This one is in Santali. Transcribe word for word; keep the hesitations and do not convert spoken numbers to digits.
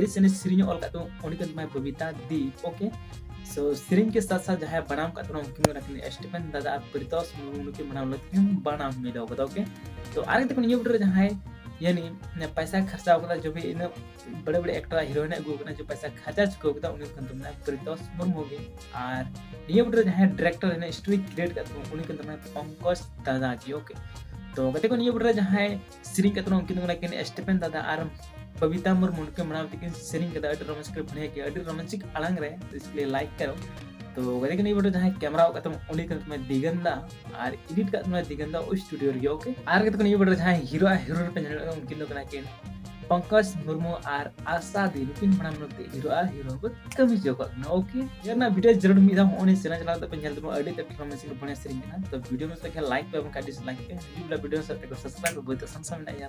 ᱥᱮᱨᱮᱧ ᱚᱞ ᱠᱟᱜ ᱛᱟᱵᱚᱱᱟ ᱩᱱᱤ ᱠᱟᱱ ᱛᱟᱵᱚᱱᱟᱭ ᱵᱚᱵᱤᱛᱟ ᱫᱤ᱾ ᱳᱠᱮ, ᱥᱚ ᱥᱮᱨᱮᱧ ᱠᱮ ᱥᱟᱛ ᱥᱟᱛ ᱡᱟᱦᱟᱸᱭ ᱵᱟᱱᱟᱢ ᱠᱟᱜ ᱛᱟᱵᱚᱱᱟ ᱩᱱᱠᱤᱱ ᱠᱟᱱᱟ ᱠᱤᱱ ᱥᱴᱤᱯᱷᱮᱱ ᱫᱟᱫᱟ ᱟᱨ ᱯᱨᱤᱛᱚᱥ ᱢᱩᱨᱢᱩ, ᱱᱩᱠᱤᱱ ᱵᱟᱱᱟᱢ ᱞᱟᱹᱜᱤᱫ ᱠᱤᱱ ᱵᱟᱱᱟᱢ ᱢᱤᱞᱟᱹᱣ ᱠᱟᱫᱟ᱾ ᱳᱠᱮ, ᱛᱚ ᱟᱨ ᱠᱟᱛᱮ ᱠᱚ ᱱᱤᱭᱟᱹ ᱵᱩᱴᱟᱹ ᱨᱮ ᱡᱟᱦᱟᱸᱭ ᱭᱟᱱᱤ ᱯᱟᱭᱥᱟ ᱠᱷᱟᱨᱪᱟ ᱠᱟᱫᱟ, ᱡᱚᱵᱮ ᱤᱱᱟᱹ ᱵᱟᱲᱮ ᱵᱟᱲᱮ ᱮᱠᱴᱚᱨ ᱦᱤᱨᱳᱭᱤᱱ ᱟᱹᱜᱩ ᱠᱟᱱᱟ, ᱡᱮ ᱯᱟᱭᱥᱟ ᱠᱷᱟᱨᱪᱟ ᱪᱩᱠᱟᱹᱣ ᱠᱟᱫᱟ, ᱩᱱᱤ ᱠᱟᱱ ᱛᱟᱵᱚᱱᱟ ᱯᱨᱤᱛᱚᱥ ᱢᱩᱨᱢᱩ ᱜᱮ᱾ ᱟᱨ ᱱᱤᱭᱟᱹ ᱵᱩᱴᱟᱹ ᱨᱮ ᱡᱟᱦᱟᱸᱭ ᱰᱤᱨᱮᱠᱴᱚᱨ ᱮᱱᱮᱡ ᱥᱴᱳᱨᱤ ᱠᱨᱤᱭᱮᱴ ᱠᱟᱫ ᱛᱟᱵᱚᱱᱟ ᱩᱱᱤ ᱠᱟᱱ ᱛᱟᱵᱚᱱᱟ ᱯᱚᱝᱠᱚᱡᱽ ᱫᱟᱫᱟ ᱜᱮ᱾ ᱳᱠᱮ, ᱛᱚ ᱜᱟᱛᱮ ᱠᱚ ᱱᱤᱭᱟᱹ ᱵᱩᱴᱟᱹ ᱨᱮ ᱡᱟᱦᱟᱸᱭ ᱥᱮᱨᱮᱧ ᱠᱟᱜ ᱛᱟᱵᱚᱱᱟ ᱩᱱᱠᱤᱱ ᱫᱚ ᱠᱟᱱᱟ ᱠᱤᱱ ᱥᱴᱤᱯᱷᱮᱱ ᱫᱟᱫᱟ ᱟᱨ ᱵᱚᱵᱤᱛᱟ ᱢᱩᱨᱢᱩ, ᱱᱩᱠᱤᱱ ᱵᱟᱱᱟᱨ ᱛᱟᱹᱠᱤᱱ ᱥᱮᱨᱮᱧ ᱠᱟᱫᱟ, ᱟᱹᱰᱤ ᱨᱳᱢᱟᱱᱥᱤᱠ ᱨᱮ ᱵᱷᱟᱹᱲᱤᱭᱟᱹ ᱜᱮᱭᱟ, ᱟᱹᱰᱤ ᱨᱳᱢᱟᱱᱥᱤᱠ ᱟᱲᱟᱝ ᱨᱮ, ᱛᱚ ᱤᱥᱠᱮ ᱞᱤᱭᱮ ᱞᱟᱭᱤᱠ ᱠᱟᱨᱚ᱾ ᱛᱚ ᱜᱟᱛᱮ ᱠᱚ ᱱᱤᱭᱟᱹ ᱵᱩᱴᱟᱹ ᱨᱮ ᱡᱟᱦᱟᱸᱭ ᱠᱮᱢᱮᱨᱟ ᱠᱟᱜ ᱛᱟᱵᱚᱱᱟ ᱩᱱᱤ ᱠᱟᱱ ᱛᱟᱵᱚᱱᱟ ᱫᱤᱜᱟᱱ ᱫᱟ ᱟᱨ ᱮᱰᱤᱴ ᱠᱟᱜ ᱛᱟᱵᱚᱱᱟ ᱫᱤᱜᱟᱱ ᱫᱟ ᱳᱭ ᱥᱴᱩᱰᱤᱭᱳ ᱨᱮᱜᱮ᱾ ᱳᱠᱮ, ᱟᱨ ᱜᱟᱛᱮ ᱠᱚ ᱱᱤᱭᱟᱹ ᱵᱩᱴᱟᱹ ᱨᱮ ᱡᱟᱦᱟᱸᱭ ᱦᱤᱨᱳ ᱟᱨ ᱦᱤᱨᱳᱭᱤᱱ ᱯᱮ ᱧᱮᱞ ᱠᱟᱫᱟ ᱩᱱᱠᱤᱱ ᱫᱚ ᱠᱟᱱᱟ ᱠᱤᱱ ᱯᱚᱝᱠᱚᱡᱽ ᱢᱩᱨᱢᱩ ᱟᱨ ᱟᱥᱟ ᱫᱤ, ᱱᱩᱠᱤᱱ ᱵᱟᱱᱟᱨ ᱢᱤᱞᱟᱹᱣ ᱛᱮ ᱦᱤᱨᱳ ᱟᱨ ᱦᱤᱨᱳᱭᱤᱱ ᱠᱚ ᱠᱟᱹᱢᱤ ᱦᱚᱪᱚ ᱠᱟᱜ ᱠᱟᱱᱟ᱾ ᱳᱠᱮ, ᱱᱤᱭᱟᱹ ᱨᱮᱱᱟᱜ ᱵᱷᱤᱰᱤᱭᱳ ᱡᱟᱹᱨᱩᱲ ᱢᱤᱫ ᱫᱷᱟᱣ ᱦᱚᱸᱜᱼᱚᱭ ᱱᱤᱭᱟᱹ ᱪᱮᱱᱮᱞ ᱪᱟᱞᱟᱣ ᱠᱟᱛᱮ ᱯᱮ ᱧᱮᱞ ᱛᱟᱵᱚᱱᱟ, ᱟᱹᱰᱤ ᱛᱮᱫ ᱨᱳᱢᱟᱱᱥᱤᱠ ᱵᱟᱹᱲᱤᱡ ᱥᱮᱨᱮᱧ ᱠᱟᱱᱟ᱾ ᱛᱚ ᱵᱷᱤᱰᱤᱭᱳ ᱢᱚᱡᱽ ᱞᱮᱠᱷᱟᱱ ᱞᱟᱭᱤᱠ ᱯᱮ, ᱵᱟᱝᱠᱷᱟᱱ ᱰᱤᱥᱞᱟᱭᱤᱠ ᱯᱮ, ᱦᱤᱡᱩᱜ ᱵᱮᱞᱟ ᱵᱷᱤᱰᱤᱭᱳ ᱥᱟᱶᱛᱮ ᱠᱚ ᱥᱟᱵᱥᱠᱨᱟᱭᱤᱵ ᱯᱮ, ᱵᱟᱹᱭ ᱛᱮ ᱥᱟᱢᱥᱟ ᱢᱮᱱᱟᱜ ᱜᱮᱭᱟ᱾